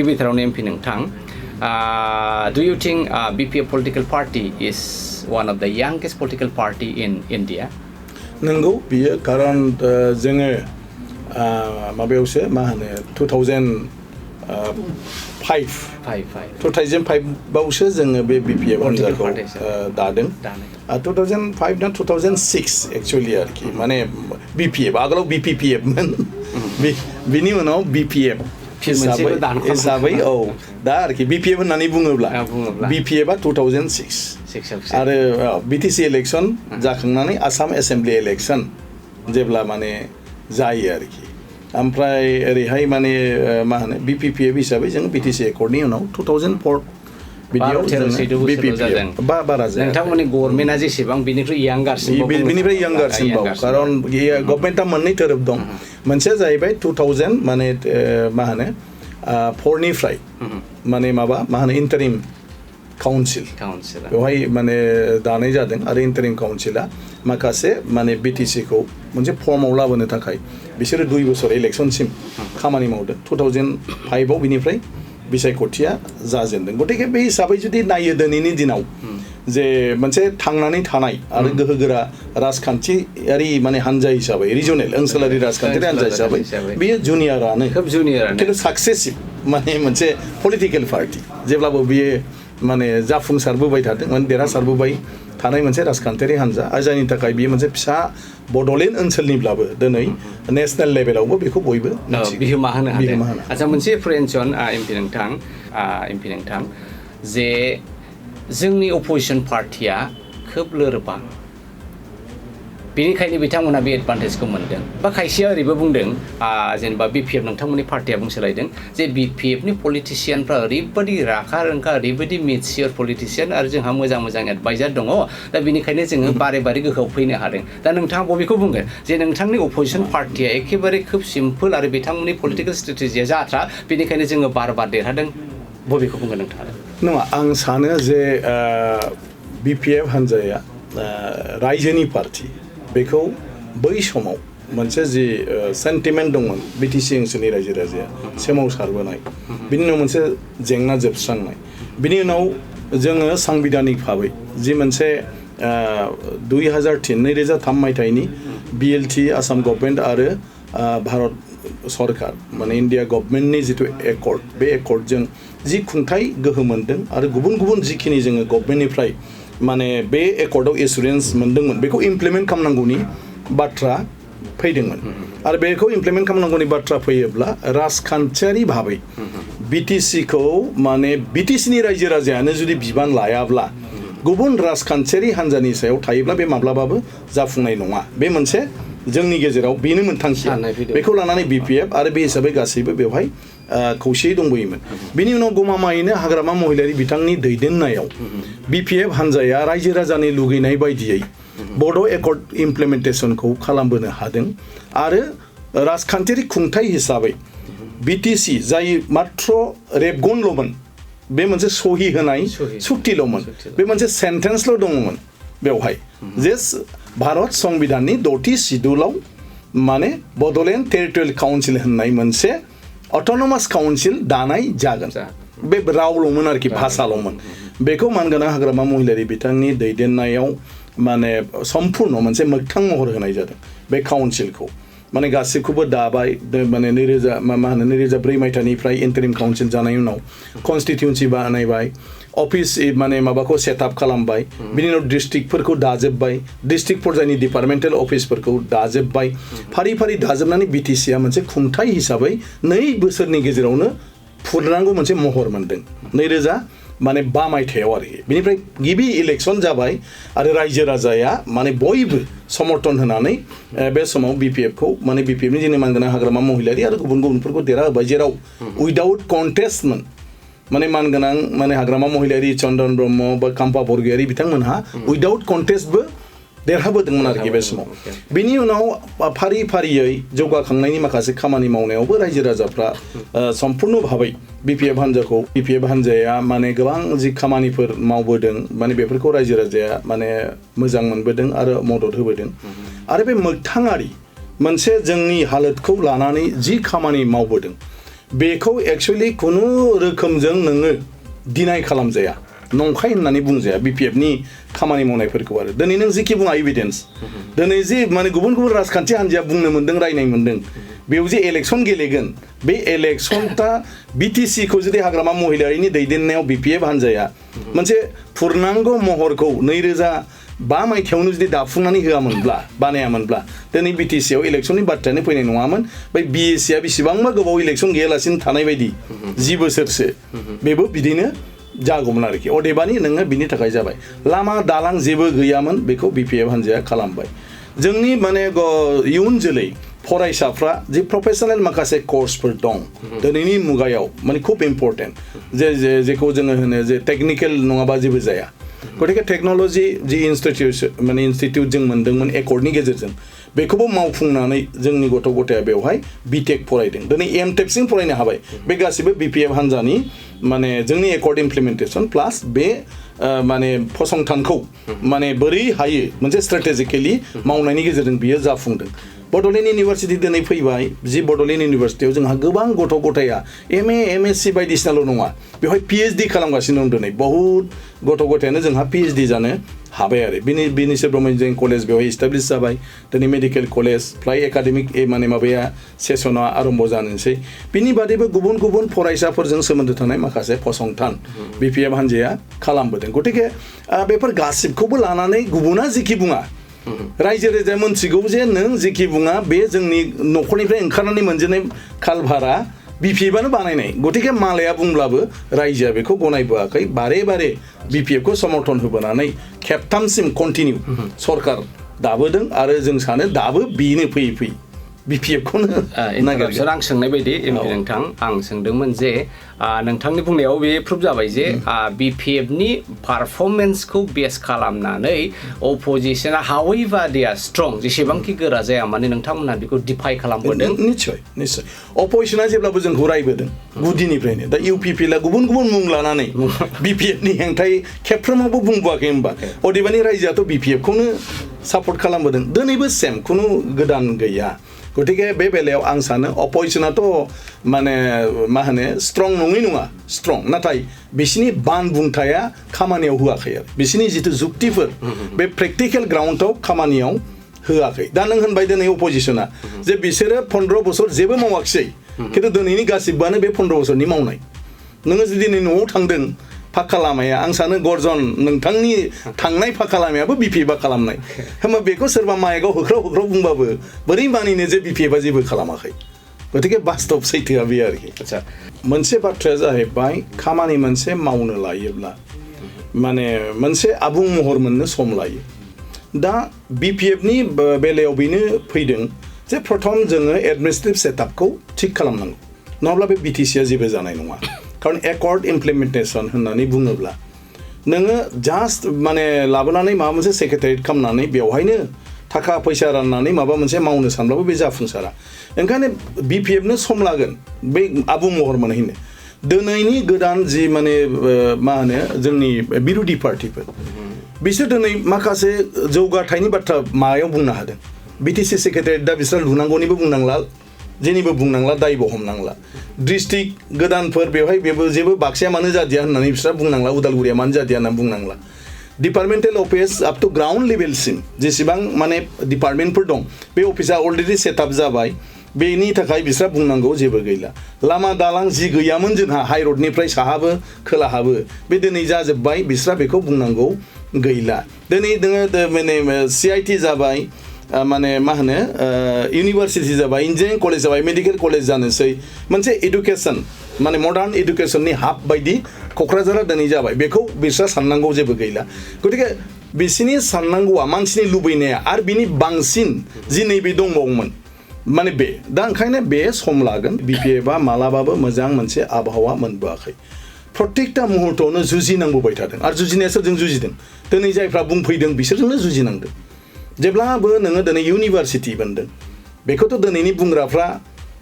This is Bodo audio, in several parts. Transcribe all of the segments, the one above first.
गिबिथारावनो एमपि नोंथां do you think BPF political party is one of the youngest political party in India? नंगौ बियो खारन जोङो माबायावसो मा होनो 2005 बावसो जोङो बे BPF हान्जाखौ दादों 2005 ना 2006 एक्चुअली आरोखि माने BPF आगोलाव BPPF मोन बिनि उनाव BPF हिसाबै दा आरोखि BPF होननानै बुङोब्ला BPFआ 2006 आरो BTC Election जाखांनानै आसाम एसेम्बली इलेक्शन जेब्ला माने जायो आरोखि ओमफ्राय ओरैहाय माने मा होनो BPPF हिसाबै जों BTC एकर्डनि उनाव 2004 बिदियाव BPPF बारा जाया नोंथांमोननि गभर्नमेन्टआ जेसेबां बिनिफ्राय यांगारसिनबाव खारन गभर्नमेन्टआ मोननै थोरोब दं मोनसेया जाहैबाय 2000 माने मा होनो 4 निफ्राय माने मा होनो इन्टारिम काउन्सिल बेवहाय माने दानाय जादों आरो इन्टारिम काउन्सिला माखासे माने BTC खौ मोनसे फर्माव लाबोनो थाखाय बिसोरो 2 बोसोर इलेक्शनसिम खामानि मावदों 2005 आव बिनिफ्राय बिसायख'थिया जाजेनदों गतिके बे हिसाबै जुदि नायो दिनैनि दिनाव जे मोनसे थांनानै थानाय आरो गोहोगोरा राजखान्थियारि माने हान्जा हिसाबै रिजनेल ओनसोलारि राजखान्थियारि हान्जा हिसाबै बेयो जुनियरानो खिन्थु साक्सेसिभ माने मोनसे पलिटिकेल पार्टि जेब्लाबो बियो माने जाफुंसारबोबाय थादों माने देरहासारबोबाय थानाय मोनसे राजखान्थियारि हान्जा आरो जायनि थाखाय बियो मोनसे फिसा बड'लेण्ड ओनसोलनिब्लाबो दिनै नेशनेल लेभेलावबो बेखौ बयबो बिहोमा होनो हादों आচ্ছা मोनसे प्रेन्सन एमपि नोंथां जे जोंनि अपोजिशन पार्टिया खोब लोरबां बेनिखायनो बिथांमोना बे एडभान्टेजखौ मोनदों बा खायसेया ओरैबो बुंदों जेनेबा BPF नोंथांमोननि पार्टिया बुंसोलायदों जे BPFनि पलिटिशियानफ्रा ओरैबायदि राखा रोंखा ओरैबायदि मेचियर पलिटिशियान आरो जोंहा मोजां एडभाइजार दङ दा बेनिखायनो जोङो बारे गोहोआव फैनो हादों दा नोंथाङा बबेखौ बुंगोन जे नोंथांनि अपोजिशन पार्टिया एखेबारे खोब सिम्पोल आरो बिथांमोननि पलिटिकेल स्ट्रेटेजिया जाथ्रा बेनिखायनो जोङो बार देरहादों बबेखौ बुंगोन नोंथाङा नङा आं सानो जे BPF हान्जाया रायजोनि पार्टि बेखौ बै समाव मोनसे जि सेन्टिमेन्ट दंमोन BTC ओनसोलनि रायजो राजाया सोमावसारबोनाय बिनि उनाव मोनसे जेंना जोबस्रांनाय बिनि उनाव जोङो सांबिधानिक भाबै जि मोनसे 2003 मायथाइनि BLT आसाम गभर्नमेन्ट आरो भारत सरकार माने इन्डिया गभर्नमेन्टनि जिथु एकर्ड बे एकर्डजों जि खुंथाय गोहो मोनदों आरो गुबुन जिखिनि जोङो गभर्नमेन्टनिफ्राय माने बे एकर्डआव एसुरेन्स मोनदोंमोन बेखौ इमप्लिमेन्ट खालामनांगौनि बाथ्रा फैदोंमोन आरो बेखौ इमप्लिमेन्ट खालामनांगौनि बाथ्रा फैयोब्ला राजखान्थियारि भाबै BTC खौ माने BTCनि रायजो राजायानो जुदि बिबान लायाब्ला गुबुन राजखान्थियारि हान्जानि सायाव थायोब्ला बे माब्लाबाबो जाफुंनाय नङा बे मोनसे जोंनि गेजेराव बेनो मोनथांखि बेखौ लानानै BPF आरो बे हिसाबै गासैबो बेवहाय खौसेयै दंबोयोमोन बिनि उनाव गमामायैनो हाग्रामा महिलारि बिथांनि दैदेननायाव BPF हान्जाया रायजो राजानि लुगैनाय बायदियै बड' एकर्ड इमप्लिमेन्टेसनखौ खालामबोनो हादों आरो राजखान्थियारि खुंथाय हिसाबै BTC जाय मात्र रेबगनल'मोन बे मोनसे सहि होनाय सुक्तिल'मोन बे मोनसे सेन्टेन्सल' दङमोन बेवहाय जे भारत संबिधाननि 6थि सिडुलाव माने बड'लेण्ड टेरिटरियेल काउन्सिल होननाय मोनसे अट'नमास काउन्सिल दानाय जागोन बे रावल'मोन आरोखि भाषाल'मोन बेखौ मानगोनां हाग्रामा महिलारि बिथांनि दैदेननायाव माने सम्पूर्ण मोनसे मोगथां महर होनाय जादों बे काउन्सिलखौ माने गासैखौबो दाबाय माने 2004 मायथाइनिफ्राय इन्टारिम काउन्सिल जानायनि उनाव कनस्टिटिउन्सि बानायबाय अफिस माने माबाखौ सेटआप खालामबाय बिनि उनाव डिस्ट्रिक्टफोरखौ दाजोबबाय डिस्ट्रिक्ट पर्यायनि डिपार्टमेन्टेल अफिसफोरखौ दाजोबबाय फारि दाजोबनानै BTCआ मोनसे खुंथाय हिसाबै 2 बोसोरनि गेजेरावनो फुरनांगौ मोनसे महर मोनदों 2005 मायथाइयाव आरोखि बेनिफ्राय गिबि इलेक्शन जाबाय आरो रायजो राजाया माने बयबो समर्थन होनानै बे समाव BPF खौ माने BPF नि जोंनि मानगोनां हाग्रामा महिलारि आरो गुबुनफोरखौ देरहाहोबाय जेराव उइदाउट कन्टेस्टमोन माने मानगोनां माने हाग्रामा महिलारि चन्दन ब्रह्म बा काम्पा बरगयारि बिथांमोनहा उइदाउट कन्टेस्टबो देरहाबोदोंमोन आरोखि बे समाव बिनि उनाव फारियै जौगाखांनायनि माखासे खामानि मावनायावबो रायजो राजाफ्रा सम्पूर्ण भाबै BPF हान्जाया माने गोबां जि खामानिफोर मावबोदों माने बेफोरखौ रायजो राजाया माने मोजां मोनबोदों आरो मदद होबोदों आरो बे मोगथाङारि मोनसे जोंनि हालोदखौ लानानै जि खामानि मावबोदों बेखौ एक्चुअली खुनु रोखोमजों नोङो डिनाय खालामजाया नंखाय होननानै बुंजाया BPFनि खामानि मावनायफोरखौ आरो दिनै नों जिखि बुङा एभिडेन्स दिनै जे माने गुबुन गुबुन राजखान्थि हान्जाया बुंनो मोन्दों रायनाय मोन्दों बेयाव जे इलेक्सन गेलेगोन बे इलेक्सनटा BTC खौ जुदि हाग्रामा महिलारिनि दैदेननायाव BPF हान्जाया मोनसे पुर्नांग महरखौ 2005 मायथाइयावनो जुदि दाफुंनानै होआमोनब्ला बानायामोनब्ला दिनै BTC आव इलेक्सननि बाथ्रायानो फैनाय नङामोन बै BSC आ बेसेबांबा गोबाव इलेक्सन गैयालासिनो थानाय बायदि 10 बोसोरसो बेबो बिदिनो जागौमोन आरोखि अदेबानि नोङो बिनि थाखाय जाबाय लामा दालां जेबो गैयामोन बेखौ BPF हान्जाया खालामबाय जोंनि माने इयुन जोलै फरायसाफ्रा जे प्रफेशनेल माखासे कर्सफोर दं दिनैनि मुगायाव माने खुब इम्पर्टेन्ट जेखौ जोङो होनो जे टेक्निकेल नङाबा जेबो जाया गतिके टेक्न'लजि जि इनस्टिट्युट जों मोन्दोंमोन एकर्डनि गेजेरजों बेखौबो मावफुंनानै जोंनि गथ' गथाया बेवहाय BTech फरायदों दिनै एमटेकसिम फरायनो हाबाय बे गासिबो BPF हान्जानि माने जोंनि एकर्ड इमप्लिमेन्टेसन प्लास बे माने फसंथानखौ माने बोरै हायो मोनसे स्ट्रेटेजिकेलि मावनायनि गेजेरजों बियो जाफुंदों बड'लेण्ड इउनिभार्सिटि दिनै फैबाय जि बड'लेण्ड इउनिभार्सिटियाव जोंहा गोबां गथ' गथाया MA MSc बायदिसिनाल' नङा बेवहाय PhD खालामगासिनो दं दिनै बहुद गथ' गथायानो जोंहा PhD जानो हाबाय आरो बिनिसो ब्रह्मजों कलेज बेवहाय इस्टाब्लिश जाबाय दिनै मेडिकेल कलेज फ्राय एकाडेमिक माने माबाया सेसना आरम्भ जानोसै बिनि बादैबो गुबुन गुबुन फरायसाफोरजों सोमोन्दो थानाय माखासे फसंथान BPF हान्जाया खालामबोदों गतिके बेफोर गासिबखौबो लानानै गुबुना जेखि बुङा रायजो राजाया मोनथिगौ जे नों जेखि बुङा बे जोंनि न'खरनिफ्राय ओंखारनानै मोनजेननाय कालभारा BPFआनो बानायनाय गतिके मालाया बुंब्लाबो रायजोआ बेखौ गनायबोआखै बारे बारे BPFखौ समर्थन होबोनानै खेबथामसिम कन्टिनिउ सरकार दाबोदों आरो जों सानो दाबो बेनो फैयै फैयै BPFखौनो नागिरगोन आं सोंनाय बायदि नोंथां आं सोंदोंमोन जे नोंथांनि बुंनायाव बे प्रुफ जाबाय जे BPFनि पारफरमेन्सखौ बेस खालामनानै अपोजिशना हावेभार दे आर स्ट्रं जेसेबांखि गोरा जाया माने नोंथांमोनहा बेखौ डिफाइ खालामबोदों निश्चय अपोजिशना जेब्लाबो जोंखौ रायबोदों गुदिनिफ्रायनो दा UPPला गुबुन गुबुन मुं लानानै BPFनि हेंथायै खेबफ्रोमावबो बुंबोआखै होनबा अदेबानि रायजोआथ' BPFखौनो सापर्ट खालामबोदों दिनैबो सेम खुनु गोदान गैया गतिके बे बेलायाव आं सानो अपोजिशनाथ' माने मा होनो स्ट्रं नङै नङा स्ट्रं नाथाय बिसिनि बानबुंथाया खामानियाव होआखै आरो बिसिनि जिथु जुक्तिफोर बे प्रेक्टिकेल ग्राउन्डआव खामानियाव होआखै दा नों होनबाय दिनै अपोजिशना जे बिसोरो 15 बोसोर जेबो मावाखिसै खिन्थु दिनैनि गासिबोआनो बे 15 बोसोरनि मावनाय नोङो जुदि दिनै न'आव थांदों फाक्का लामाया आं सानो गर्जन नोंथांनि थांनाय फाक्का लामायाबो BPFआ खालामनाय होमबा बेखौ सोरबा माइकआव होख्राव बुंबाबो बोरै मानिनो जे BPFआ जेबो खालामाखै गतिके बास्तब सैथोआ बे आरोखि मोनसे बाथ्राया जाहैबाय खामानि मोनसे मावनो लायोब्ला माने मोनसे आबुं महर मोननो सम लायो दा BPFनि बेलायाव बेनो फैदों जे प्रथम जोङो एडमिनिस्ट्रेटिभ सेटआपखौ थिक खालामनांगौ नङाब्ला बे BTCआ जेबो जानाय नङा खारन एकर्ड इमप्लिमेन्टेसन होननानै बुङोब्ला नोङो जास्ट माने लाबोनानै माबा मोनसे सेक्रेटारियेट खालामनानै बेवहायनो थाखा फैसा राननानै माबा मोनसे मावनो सानब्लाबो बे जाफुंसारा ओंखायनो BPFनो सम लागोन बै आबुं महर मोनहैनो दिनैनि गोदान जि माने मा होनो जोंनि बिरोधी पार्टिफोर बिसोर दिनै माखासे जौगाथायनि बाथ्रा मायाव बुंनो हादों BTC सेक्रेटारियेट दा बिसोर लुनांगौनिबो बुंनांला जेनिबो बुंनांला दायबो हमनांला डिस्ट्रिक्ट गोदानफोर बेवहाय बेबो जेबो बाक्साया मानो जादिया होननानै बिसोर बुंनांला उदालगुरिया मानो जादिया होननानै बुंनांला departmental office up to ground लेभेलसिम जेसेबां माने डिपार्टमेन्टफोर दं बे अफिसा अलरेडि सेटआप जाबाय बेनि थाखाय बिसोर बुंनांगौ जेबो गैला लामा दालां जि गैयामोन जोंहा हाइरडनिफ्राय साहाबो खोलाहाबो बे दिनै जाजोब्बाय बिसोर बेखौ बुंनांगौ गैला दिनै नोङो माने CIT जाबाय माने मा होनो इउनिभार्सिटि जाबाय इन्जिनियारिं कलेज जाबाय मेडिकेल कलेज जानोसै मोनसे एडुकेसन माने मडार्न एडुकेसननि हाब बायदि क'क्राझारा दिनै जाबाय बेखौ बिसोर साननांगौ जेबो गैला गतिके बिसिनि साननांगौआ मानसिनि लुबैनाया आरो बिनि बांसिन जि नैबे दंबावोमोन माने बे दा ओंखायनो बे सम लागोन BPFआ मालाबाबो मोजां मोनसे आबहावा मोनबोआखै प्रत्येकटा मुहुर्तआवनो जुजिनांबोबाय थादों आरो जुजिनाया सोरजों जुजिदों दिनै जायफ्रा बुंफैदों बिसोरजोंनो जुजिनांदों जेब्लाबो नोङो दिनै इउनिभार्सिटि मोनदों बेखौथ' दिनैनि बुंग्राफ्रा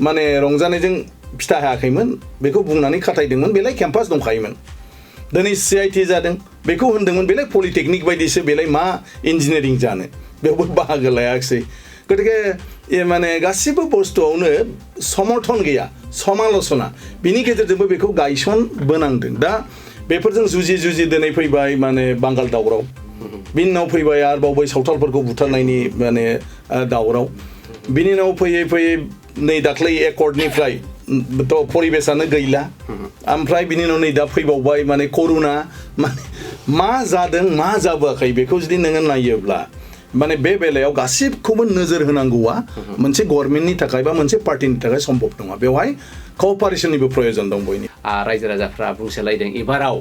माने रंजानायजों फिथा हायाखैमोन बेखौ बुंनानै खाथायदोंमोन बेलाय केम्पास दंखायोमोन दिनै CIT जादों बेखौ होनदोंमोन बेलाय पलिटेकनिक बायदिसो बेलाय मा इन्जिनियारिं जानो बेयावबो बाहागो लायाखिसै गतिके माने गासिबो बुस्थुआवनो समर्थन गैया समाल'सना बिनि गेजेरजोंबो बेखौ गायसनबोनांदों दा बेफोरजों जुजि दिनै फैबाय माने बांगाल दावराव बिनि उनाव फैबाय आरोबाव बै सावथालफोरखौ बुथारनायनि माने दावराव बिनि उनाव फैयै नै दाख्लै एकर्डनिफ्राय थ' परिबेसानो गैला ओमफ्राय बिनि उनाव नै दा फैबावबाय माने करुना माने मा जादों मा जाबोआखै बेखौ जुदि नोङो नायोब्ला माने बे बेलायाव गासिबखौबो नोजोर होनांगौआ मोनसे गभर्नमेन्टनि थाखाय बा मोनसे पार्टिनि थाखाय सम्भब नङा बेवहाय कअपारेशननिबो प्रयोजन दं बयनि रायजो राजाफ्रा बुंसोलायदों एबाराव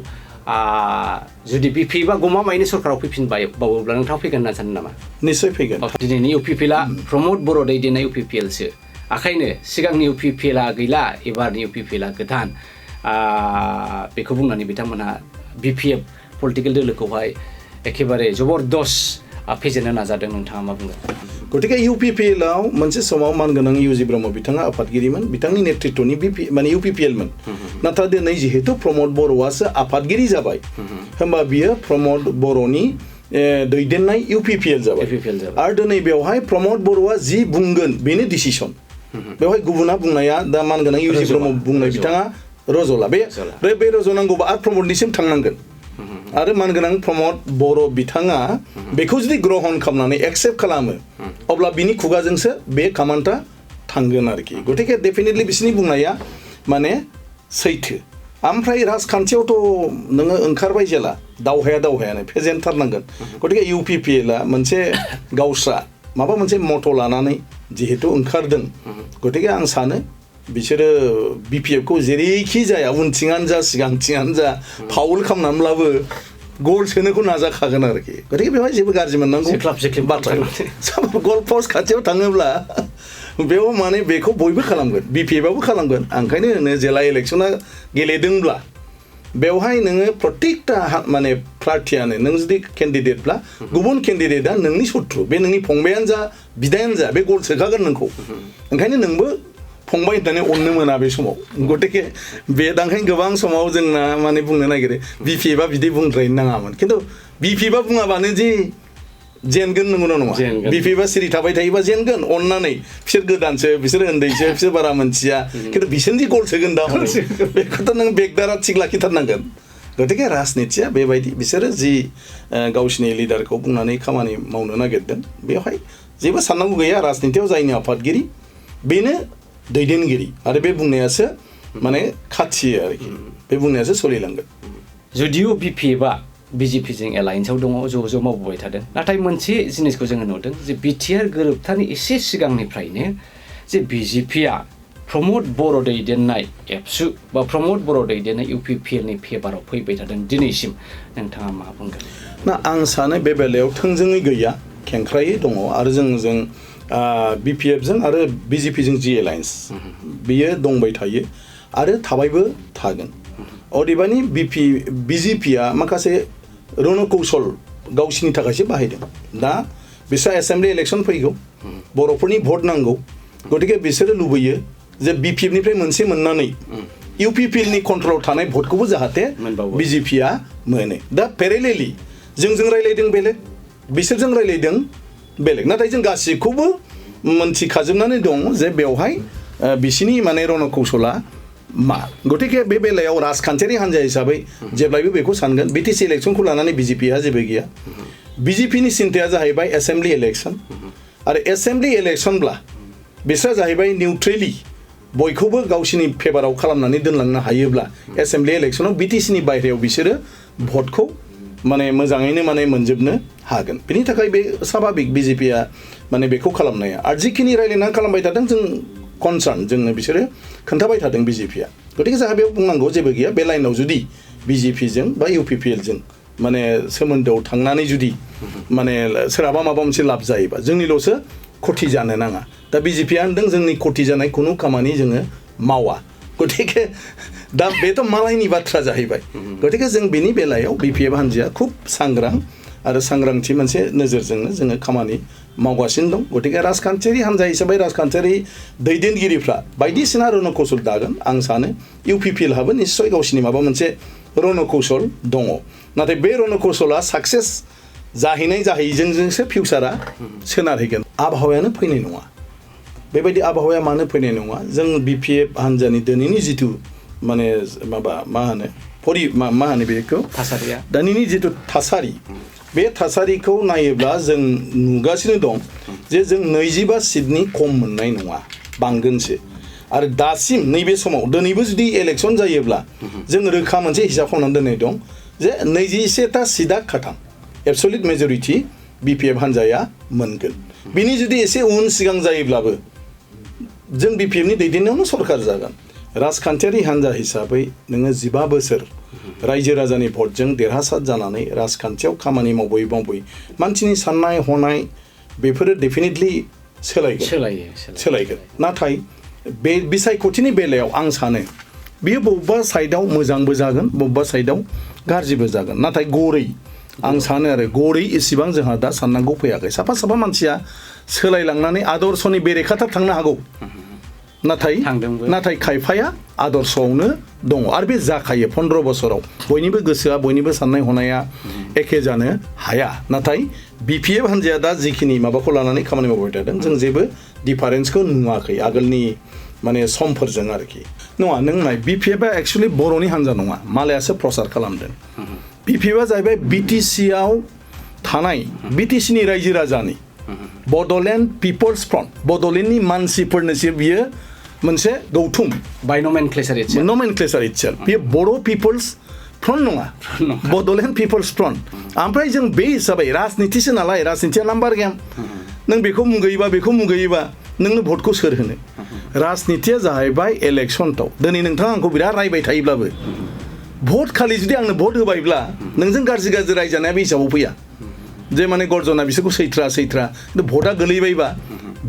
जुदि बिपि बा गमामायैनो सरकाराव फैफिनबाय बावोब्ला नोंथाङा फैगोन होनना सानो नामा निश्चय फैगोन दिनैनि इउपिपिएलआ प्रमद बर' दैदेननाय इउपिपिएलसो आखायनो सिगांनि इउपिपिएलआ गैला एबारनि इउपिपिएलआ गोदान बेखौ बुंनानै बिथांमोनहा बिपिएफ पलिटिकेल दोलोखौहाय एखेबारे जबरदस्त फेजेननो नाजादों नोंथाङा मा बुंगोन गतिके इउपिपिएलआव मोनसे समाव मानगोनां इउजि ब्रह्म बिथाङा आफादगिरिमोन बिथांनि नेतृत्वनि माने इउपिपिएलमोन नाथाय दिनै जिहेतु प्रमद बर'आसो आफादगिरि जाबाय होमबा बियो प्रमद बर'नि दैदेननाय इउपिपिएल जाबाय आरो दिनै बेवहाय प्रमद बर'आ जि बुंगोन बेनो डिसिसन बेवहाय गुबुना बुंनाया दा मानगोनां इउजि ब्रह्म बुंनाय बिथाङा रज'ला बे रज'नांगौबा आरो प्रमदनिसिम थांनांगोन आरो मानगोनां प्रमद बर' बिथाङा बेखौ जुदि ग्रहण खालामनानै एक्सेप्ट खालामो अब्ला बिनि खुगाजोंसो बे खामानिया थांगोन आरोखि गतिके डेफिनेटलि बिसोरनि बुंनाया माने सैथो ओमफ्राय राजखान्थियावथ' नोङो ओंखारबाय जेला दावहायानो फेजेनथारनांगोन गतिके इउपिपिएलआ मोनसे गावस्रा माबा मोनसे मट' लानानै जिहेतु ओंखारदों गतिके आं सानो बिसोरो बिपिएफखौ जेरैखि जाया उनथिङानो जा सिगांथिङानो जा फाउल खालामनानैब्लाबो गल सोनोखौ नाजाखागोन आरोखि गतिके बेवहाय जेबो गाज्रि मोननांगौ बाथ्रा गल पस्ट खाथियाव थाङोब्ला बेयाव माने बेखौ बयबो खालामगोन बिपिएफआबो खालामगोन ओंखायनो होनो जेला इलेक्सना गेलेदोंब्ला बेवहाय नोङो प्रत्येकटा माने प्रार्थीयानो नों जुदि केन्डिडेटब्ला गुबुन केन्डिडेटआ नोंनि शत्रु बे नोंनि फंबायानो जा बिदायानो जा बे गल सोखागोन नोंखौ ओंखायनो नोंबो फंबाय होननानै अननो मोना बे समाव गतिके बे दांखायनो गोबां समाव जोंना माने बुंनो नागिरो बिपिएफआ बिदि बुंद्रायनो नाङामोन खिन्थु बिपिएफआ बुङाबानो जे जेनगोन नंगौना नङा बिपिएफआ सिरि थाबाय थायोबा जेनगोन अननानै बिसोर गोदानसो बिसोर उन्दैसो बिसोर बारा मोनथिया खिन्थु बिसोरनि गल सोगोन दा बेखौथ' नों बेगदारा थिग लाखिथारनांगोन गतिके राजनितिया बेबायदि बिसोरो जि गावसिनि लिडारखौ बुंनानै खामानि मावनो नागिरदों बेवहाय जेबो साननांगौ गैया राजनितियाव जायनि आफादगिरि बेनो दैदेनगिरि आरो बे बुंनायासो माने खाथियो आरोखि बे बुंनायासो सोलिलांगोन जुदिअ बिपिएफआ बिजेपिजों एलायन्सआव दङ ज' मावबोबाय थादों नाथाय मोनसे जिनिसखौ जोङो नुदों जे बिटिआर गोरोबथानि एसे सिगांनिफ्रायनो जे बिजेपिआ प्रमद बर' दैदेननाय एबसु बा प्रमद बर' दैदेननाय इउपिपिएलनि फेभाराव फैबाय थादों दिनैसिम नोंथाङा मा बुंगोन ना आं सानो बे बेलायाव थोंजोङै गैया खेंख्रायै दङ आरो जों बिपिएफजों आरो बिजेपिजों जि एलायन्स बियो दंबाय थायो आरो थाबायबो थागोन अदेबानि बिजेपिआ माखासे रणकौशल गावसिनि थाखायसो बाहायदों दा बिस्रा एसेम्बलि इलेक्सन फैगौ बर'फोरनि भट नांगौ गतिके बिसोरो लुबैयो जे बिपिएफनिफ्राय मोनसे मोननानै इउपिपिएलनि कन्ट्रलाव थानाय भटखौबो जाहाथे बिजेपिआ मोनो दा पेरेलेलि जोंजों रायलायदों बेलेग बिसोरजों रायलायदों बेलेग नाथाय जों गासिखौबो मोनथिखाजोबनानै दं जे बेवहाय बिसिनि माने रणकौशला मा गतिके बे बेलायाव राजखान्थियारि हान्जा हिसाबै जेब्लायबो बेखौ सानगोन बिटिसि इलेक्सनखौ लानानै बिजेपिआ जेबो गैया बिजेपिनि सिन्थाया जाहैबाय एसेम्बलि इलेक्सन आरो एसेम्बलि इलेक्सनब्ला बिसोरा जाहैबाय निउट्रेलि बयखौबो गावसिनि फेभाराव खालामनानै दोनलांनो हायोब्ला एसेम्बलि इलेक्सनाव बिटिसिनि बायहेरायाव बिसोरो भटखौ माने मोजाङैनो माने मोनजोबनो हागोन बेनि थाखाय बे स्वाभाबिक बिजेपिआ माने बेखौ खालामनाया आरो जिखिनि रायलायनानै खालामबाय थादों जों कनसार्न जोंनो बिसोरो खोन्थाबाय थादों बिजेपिआ गतिके जोंहा बेयाव बुंनांगौ जेबो गैया बे लाइनाव जुदि बिजेपिजों बा इउपिपिएलजों माने सोमोन्दोआव थांनानै जुदि माने सोरहाबा माबा मोनसे लाब जायोबा जोंनिल'सो खथि जानो नाङा दा बिजेपिआ होनदों जोंनि खथि जानाय खुनु खामानि जोङो मावा गतिके दा बेथ' मालायनि बाथ्रा जाहैबाय गतिके जों बेनि बेलायाव बिपिएफ हान्जाया खुब सांग्रां आरो सांग्रांथि मोनसे नोजोरजोंनो जोङो खामानि मावगासिनो दं गतिके राजखान्थियारि हान्जा हिसाबै राजखान्थियारि दैदेनगिरिफ्रा बायदिसिना रणकौशल दागोन आं सानो इउपिपिएलहाबो निस्सय गावसिनि माबा मोनसे रणकौशल दङ नाथाय बे रणकौशला साक्सेस जाहैनाय जाहैजोंसो फिउचारा सोनारहैगोन आबहावायानो फैनाय नङा बेबायदि आबहावाया मानो फैनाय नङा जों BPF हान्जानि दिनैनि जिथु माने माबा मा होनो बेखौ थासारिया दिनैनि जिथु थासारि बे थासारिखौ नायोब्ला जों नुगासिनो दं जे जों 25 सिटनि खम मोननाय नङा बांगोनसो आरो दासिम नैबे समाव दिनैबो जुदि इलेक्सन जायोब्ला जों रोखा मोनसे हिसाब खालामनानै दोननाय दं जे 21टा सिटआ खाथां एबसलिउट मेजरिटी BPF हान्जाया मोनगोन बिनि जुदि एसे उन सिगां जायोब्लाबो जों BPFनि दैदेननायावनो सरकार जागोन राजखान्थियारि हान्जा हिसाबै नोङो 15 बोसोर रायजो राजानि भटजों देरहासार जानानै राजखान्थियाव खामानि मावबोयै मानसिनि साननाय हनाय बेफोरो डेफिनेटलि सोलायगोन नाथाय बे बिसायख'थिनि बेलायाव आं सानो बेयो बबेबा साइडआव मोजांबो जागोन बबेबा साइडआव गाज्रिबो जागोन नाथाय गरै आं सानो आरो गरै इसेबां जोंहा दा साननांगौ फैयाखै साफा मानसिया सोलायलांनानै आदर्शनि बेरेखाथार थांनो हागौ नाथाय खायफाया आदर्शआवनो दङ आरो बे जाखायो 15 बोसोराव बयनिबो गोसोआ बयनिबो साननाय हनाया एखे जानो हाया नाथाय BPF हान्जाया दा जिखिनि माबाखौ लानानै खामानि मावबाय थादों जों जेबो डिफारेन्सखौ नुवाखै आगोलनि माने समफोरजों आरोखि नङा नों नाय BPFआ एक्चुअली बर'नि हान्जा नङा मालायासो प्रसार खालामदों BPFआ जाहैबाय BTCआव थानाय BTCनि रायजो राजानि बड'लेण्ड पिपल्स फ्रन्ट बड'लेण्डनि मानसिफोरनोसो बियो मोनसे गौथुम बाय नमेनक्लेचार इटसेल्फ बेयो बर' पिपल्स फ्रन्ट नङा बड'लेण्ड पिपल्स फ्रन्ट ओमफ्राय जों बे हिसाबै राजनितिसो नालाय राजनितिया नाम्बार गेम नों बेखौ मुगैयोबा नोंनो भटखौ सोर होनो राजनितिया जाहैबाय इलेक्सनआव दिनै नोंथाङा आंखौ बिराद रायबाय थायोब्लाबो भट खालि जुदि आंनो भट होबायब्ला नोंजों गाज्रि रायजानाया बे हिसाबाव फैया जे माने गर्जना बिसोरखौ सैथ्रा भटआ गोलैबायबा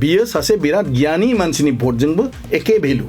बियो सासे बिराद गियानि मानसिनि भटजोंबो एखे भेलु